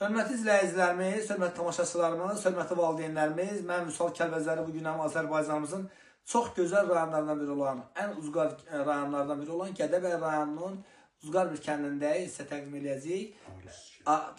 Hörmətli izləyicilərimiz, hörmətli tamaşaçılarımız, hörmətli valideynlərimiz, mən Vüsal Kəlbəzəri bu gün həm Azərbaycanımızın çox gözəl rayonlarından biri olan, ən uzqar rayonlardan biri olan Gədəbəy rayonunun uzqar bir kəndindəyik, sizə təqdim eləyəcəyik.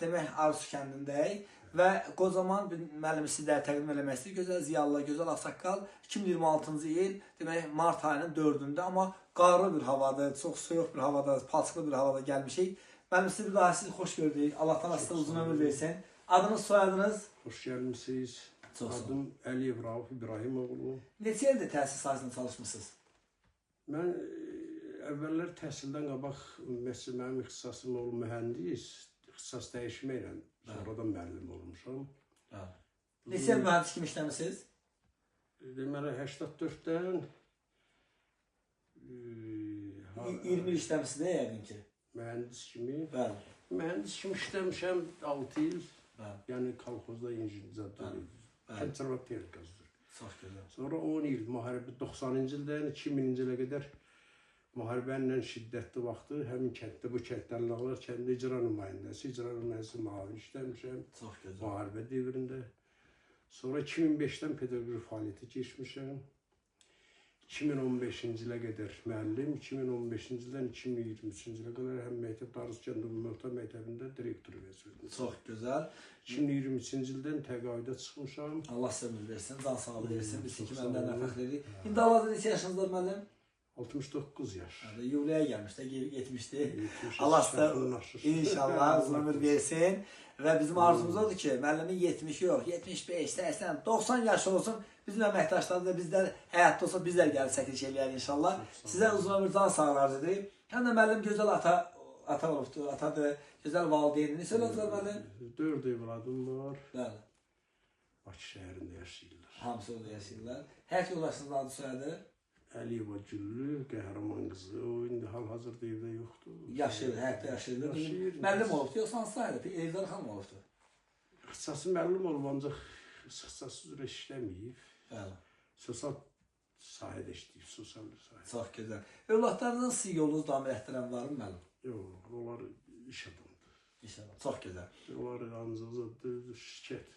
Demək, Arsu kəndindəyik və qocaman bir müəllimi sizlərə təqdim eləmək istəyir. Gözəl ziyalılar, gözəl ağsaqqal 2026-cı il, demək, mart ayının 4-ündə, amma qarlı bir havadır, çox soyuq bir havada, palçıqlı bir havada gəlmişik. Müəllim, sizi bir daha sizi xoş gördük. Allah təala sizə uzun ömür versin. Adınız, soyadınız? Xoş gəlmisiniz. Çox sağ olun. Adım Əliyev Rauf İbrahimoğlu. Neçə ildir təhsil sahəsində çalışmısınız? Mən əvvəllər təhsildən qabaq ümumiyyətcə mənim ixtisasım olub mühəndis, ixtisas dəyişməklə sonradan müəllim olmuşam. Bəli. Neçə il mühəndis kimi işləmisiniz? Deməli 84-dən 20 il işləmisiniz də yəqin ki. Mühəndis kimi. Bəli. Mühəndis kimi işləmişəm 6 il. Bəli. Yəni kolxozda injenerdir. Kənd təsərrüfat texnikasıdır. Çox gözəl. Sonra 10 il müharibə 90-cı ildən 2000-ci ilə qədər müharibənin ən şiddətli vaxtı həmin kənddə, bu kənddə Əlləğlər kəndində icra nümayəndəsi, icra nümayəndəsi müavin işləmişəm. Çox gözəl. Müharibə dövründə. Sonra 2005-dən pedaqoji fəaliyyətə keçmişəm. 2015-ci ilə qədər müəllim, 2015-ci ildən 2023-cü ilə qədər həm məktəb Darız kəndi Ümumi Orta Məktəbində direktor vəzifəsində. Çox gözəl. 2023-cü ildən təqaüdə çıxmışam. Allah sizə ömür versin, can sağlığı versin. Biz ki, Çox məndən sağ olun. fəxr edirik. İndi hal-hazırda neçə yaşınızda müəllim? 69 yaş. Yubileyə gəlmiş də, 70-dir. 70 Allah sizə yaxınlaşır. inşallah uzun ömür versin. Və bizim arzumuz odur ki, müəllimin 70 yox, 75, 80, 90 yaşı olsun. Bizim əməkdaşlar da bizlər həyatda olsa bizlər gəlib çəkiliş eləyər inşallah. Sizə uzun ömür, can sağlığı arzu edirik. Həm də müəllim gözəl ata olubdur, atadır, gözəl valideyn. Neçə övlad var müəllim? 4 evladım var. Bəli. Bakı şəhərində yaşayırlar. Hamısı orada yaşayırlar. Həyat yoldaşınızın adı soyadı? Əliyeva Güllü, qəhrəman qızı. O indi hal-hazırda evdə yoxdur. Yaşayır, həyatda yaşayır. Yaşayır. Müəllim olubdur, yoxsa hansı sahədə? Elvlər xanım olubdur. İxtisası müəllim olub, ancaq ixtisası üzrə işləməyib. Bəli. Sosial sahədə işləyib, sosial sahədə. Çox gözəl. Övladlarınızın sizin yolunuzu davam elətdirən varmı müəllim? Yox, onlar iş adamıdır. İnşallah. Çox gözəl. Onlar ancaq şirkət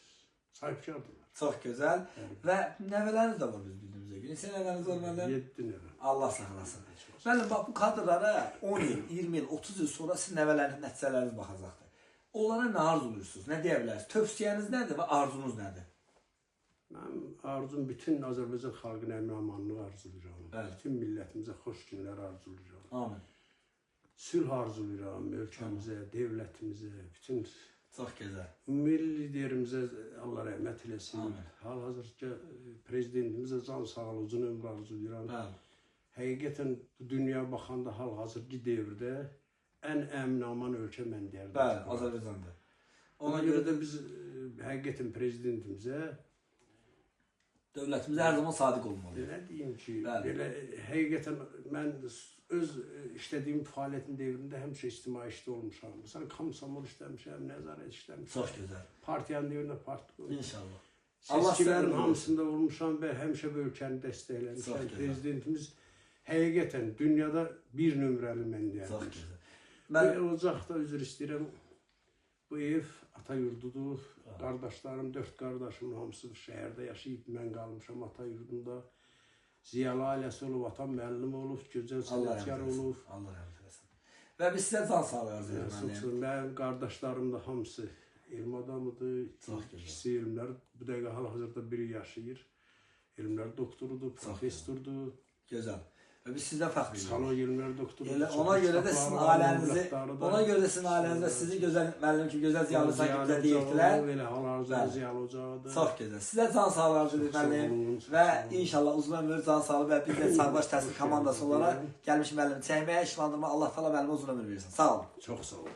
sahibkardırlar. Çox gözəl. Və nəvələriniz də var biz bildiyimizə görə. Neçə nəvəniz var müəllim? 7 nəvə. Allah saxlasın. Müəllim, bax bu kadrlara 10 il, 20 il, 30 il sonra sizin nəvələrinin nəticələriniz baxacaqdır. Onlara nə arzuluyursunuz? Nə deyə bilərsiniz? Tövsiyəniz nədir və arzunuz nədir? Mənim arzum bütün Azərbaycan xalqına əmin-amanlıq arzulayıram. Bəli. Bütün millətimizə xoş günlər arzulayıram. Amin. Sülh arzulayıram ölkəmizə, devlətimizə, bütün Çox gözəl. milli liderimizə Allah rəhmət eləsin. Amin. Hal-hazırki prezidentimizə can sağlığı, uzun ömür arzulayıram. Bəli. Həqiqətən bu dünya baxanda hal-hazırki dövrdə ən əmin-aman ölkə mən deyərdim. Bəli, Azərbaycandır. Ona görə də biz həqiqətən prezidentimizə dövlətimizə hər zaman sadiq olmalıyıq. Nə deyim ki, Bəli. belə həqiqətən mən öz işlədiyim fəaliyyətim dövründə həmişə ictimai işdə olmuşam. Məsələn, komsomol işləmişəm, nəzarət işləmişəm. Çox gözəl. Partiyanın dövründə partiya. İnşallah. Allah sizə Seçkilərin ömür versin. hamısında olmuşam və həmişə bu ölkəni Çox dəstəkləmişəm. gözəl. Prezidentimiz həqiqətən dünyada bir nömrəli mən deyərdim. Çox gözəl. Mən Mən ocaqda üzr istəyirəm. Bu ev ata yurdudur. Qardaşlarım, 4 qardaşımın hamısı şəhərdə yaşayıb, mən qalmışam ata yurdunda. Ziyalı ailəsi olub, atam müəllim olub, gözəl Allah rəhmət sənətkar eləsin. olub. Allah rəhmət eləsin. Və biz sizə can sağlığı arzu edirik Çox müəllim. sağ olun. Mənim qardaşlarım da hamısı elm adamıdır. Çox gözəl. İkisi elmlər, bu dəqiqə hal-hazırda biri yaşayır. Elmlər doktorudur, professordur, Gözəl. Və biz sizdən fəxr edirik. psixologiya elmlər doktorudur. Elə Çox ona görə də sizin kitabları var, ailənizi, övladları da. ona görə də sizin ailənizdə sizi gözəl müəllim kimi, gözəl ziyalı sanki bizə Ziyalı deyirdilər. ocağı, elə hal-hazırda Bəli. ziyalı ocağıdır. Çox gözəl. Sizə can sağlığı arzu edirik Çox sağ müəllim olun, çox və sağ olun. inşallah uzun ömür, can sağlığı və biz də Çarbaş təhsil komandası olaraq gəlmiş müəllimi çəkməyə, işlandırmağa Allah təala müəllimə uzun ömür versin. Sağ olun. Çox sağ olun.